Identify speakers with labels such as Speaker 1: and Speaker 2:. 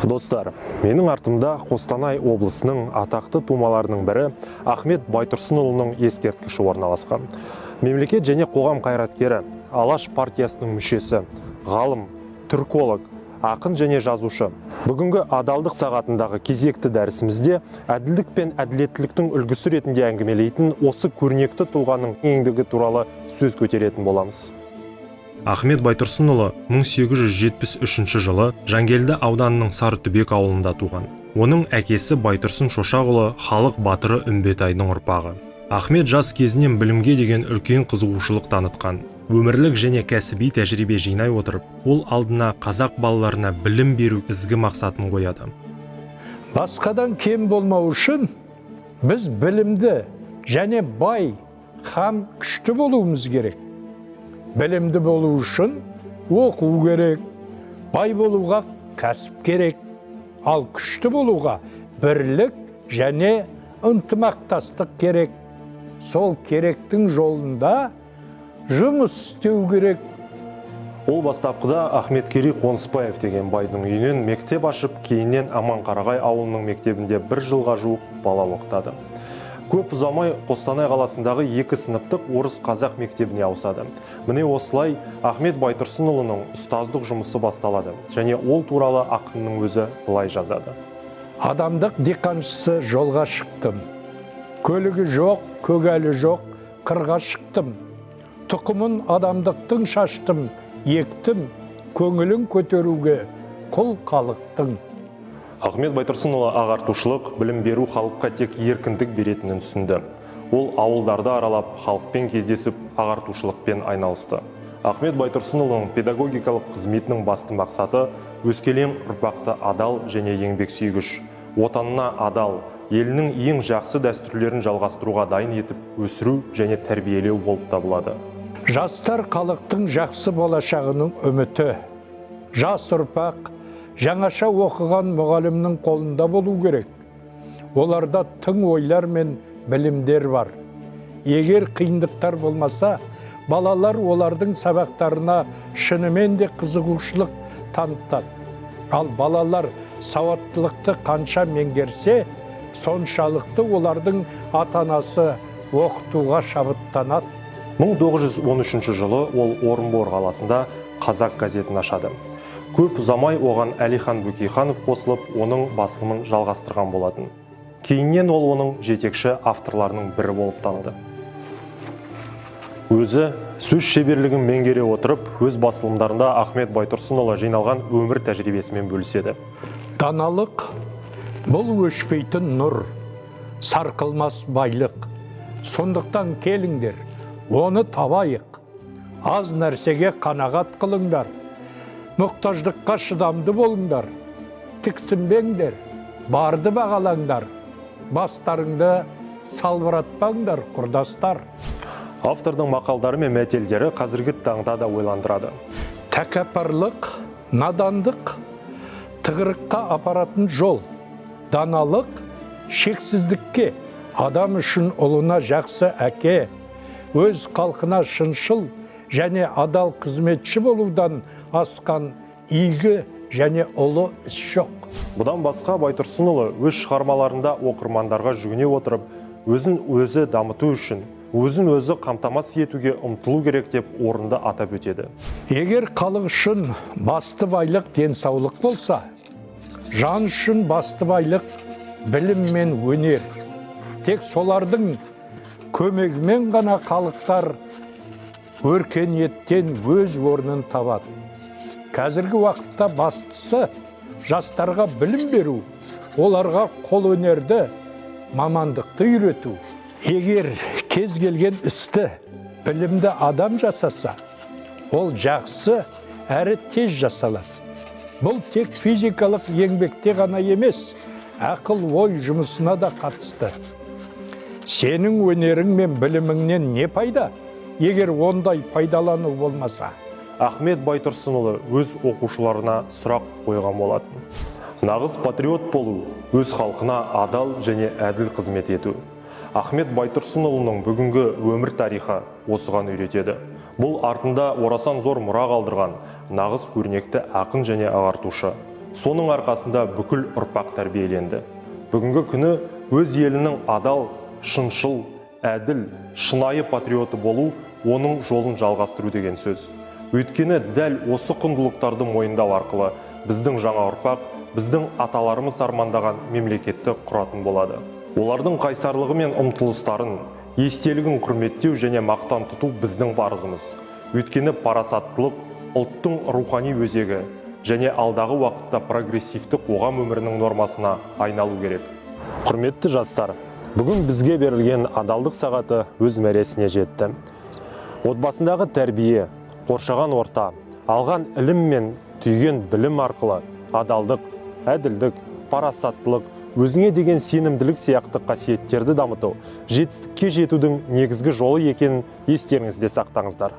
Speaker 1: Достар, менің артымда Қостанай облысының атақты тумаларының бірі Ахмет Байтұрсынұлының ескерткіші орналасқан. Мемлекет және қоғам қайраткері, Алаш партиясының мүшесі, ғалым, түрколог, ақын және жазушы. Бүгінгі адалдық сағатындағы кезекті дәрісімізде әділдік пен әділеттіліктің үлгісі ретінде әңгімелейтін осы көрнекті тұлғаның еңбегі туралы сөз көтеретін боламыз. Ахмет Байтұрсынұлы 1873 жылы Жангелді ауданының Сарытүбек ауылында туған. Оның әкесі Байтұрсын Шошақұлы халық батыры Үмбетайдың ұрпағы. Ахмет жас кезінен білімге деген үлкен қызығушылық танытқан. Өмірлік және кәсіби тәжірибе жинай отырып, ол алдына қазақ балаларына білім беру ізгі мақсатын қояды.
Speaker 2: Басқадан кем болмау үшін біз білімді және бай һәм күшті болуымыз керек. Білімді болу үшін оқу керек, бай болуға кәсіп керек, ал күшті болуға бірлік және ынтымақтастық керек. Сол керектің жолында жұмыс істеу керек.
Speaker 1: Ол бастапқыда Ахметкерей Қонысбаев деген байдың үйінен мектеп ашып, кейіннен Аманқарағай ауылының мектебінде бір жылға жуық бала оқытады. Көп ұзамай Қостанай қаласындағы екі сыныптық орыс-қазақ мектебіне ауысады. Міне, осылай Ахмет Байтұрсынұлының ұстаздық жұмысы басталады және ол туралы ақынның өзі былай жазады.
Speaker 2: Адамдық диқаншысы жолға шықтым. Көлігі жоқ, көгалі жоқ, қырға шықтым. Тұқымын адамдықтың шаштым, ектім, көңілін көтеруге құл халықтың.
Speaker 1: Ахмет Байтұрсынұлы ағартушылық, білім беру халыққа тек еркіндік беретінін түсінді. Ол ауылдарды аралап, халықпен кездесіп, ағартушылықпен айналысты. Ахмет Байтұрсынұлының педагогикалық қызметінің басты мақсаты өскелең ұрпақты адал және еңбексүйгіш, отанына адал, елінің ең жақсы дәстүрлерін жалғастыруға дайын етіп өсіру және тәрбиелеу болып табылады.
Speaker 2: Жастар халықтың жақсы болашағының үміті. Жас ұрпақ жаңаша оқыған мұғалімнің қолында болу керек. Оларда тың ойлар мен білімдер бар. Егер қиындықтар болмаса, балалар олардың сабақтарына шынымен де қызығушылық танытады. Ал балалар сауаттылықты қанша меңгерсе, соншалықты олардың ата-анасы оқытуға шабыттанады.
Speaker 1: 1913 жылы ол Орынбор қаласында «Қазақ» газетін ашады. Көп ұзамай оған Әлихан Бөкейханов қосылып, оның басылымын жалғастырған болатын. Кейіннен ол оның жетекші авторларының бірі болып танылды. Өзі сөз шеберлігін меңгере отырып, өз басылымдарында Ахмет Байтұрсынұлы жиналған өмір тәжірибесімен бөліседі.
Speaker 2: Даналық бұл өшпейтін нұр, сарқылмас байлық. Сондықтан келіңдер, оны табайық. Аз нәрсеге қанағат қылыңдар. Мұқтаждыққа шыдамды болыңдар. Тіксінбеңдер, барды бағалаңдар. Бастарыңды салбыратпаңдар, құрдастар.
Speaker 1: Автордың мақалдары мен мәтелдері қазіргі таңда да ойландырады.
Speaker 2: Тәкаппарлық, надандық тығырыққа апаратын жол. Даналық шексіздікке. Адам үшін ұлына жақсы әке, өз халқына шыншыл және адал қызметші болудан асқан игі және ұлы іс жоқ.
Speaker 1: Бұдан басқа Байтұрсынұлы өз шығармаларында оқырмандарға жүгіне отырып, өзін өзі дамыту үшін өзін өзі қамтамасыз етуге ұмтылу керек деп орынды атап өтеді.
Speaker 2: Егер халық үшін басты байлық денсаулық болса, жан үшін басты байлық білім мен өнер. Тек солардың көмегімен ғана халықтар өркениеттен өз орнын табады. Қазіргі уақытта бастысы жастарға білім беру, оларға қолөнерді, мамандықты үйрету. Егер кез келген істі білімді адам жасаса, ол жақсы әрі тез жасалады. Бұл тек физикалық еңбекте ғана емес, ақыл ой жұмысына да қатысты. Сенің өнерің мен біліміңнен не пайда, егер ондай пайдалану болмаса?
Speaker 1: Ахмет Байтұрсынұлы өз оқушыларына сұрақ қойған болатын. Нағыз патриот болу – өз халқына адал және әділ қызмет ету. Ахмет Байтұрсынұлының бүгінгі өмір тарихы осыған үйретеді. Бұл артында орасан зор мұра қалдырған нағыз көрнекті ақын және ағартушы. Соның арқасында бүкіл ұрпақ тәрбиеленді. Бүгінгі күні өз елінің адал, шыншыл, әділ, шынайы патриоты болу оның жолын жалғастыру деген сөз. Өйткені дәл осы құндылықтарды мойындау арқылы біздің жаңа ұрпақ біздің аталарымыз армандаған мемлекетті құратын болады. Олардың қайсарлығы мен ұмтылыстарын, естелігін құрметтеу және мақтан тұту біздің парызымыз. Өйткені парасаттылық ұлттың рухани өзегі және алдағы уақытта прогрессивті қоғам өмірінің нормасына айналу керек. Құрметті жастар, бүгін бізге берілген адалдық сағаты өз мәресіне жетті. Отбасындағы тәрбие, қоршаған орта, алған ілім мен түйген білім арқылы адалдық, әділдік, парасаттылық, өзіңе деген сенімділік сияқты қасиеттерді дамыту жетістікке жетудің негізгі жолы екенін естеріңізде сақтаңыздар.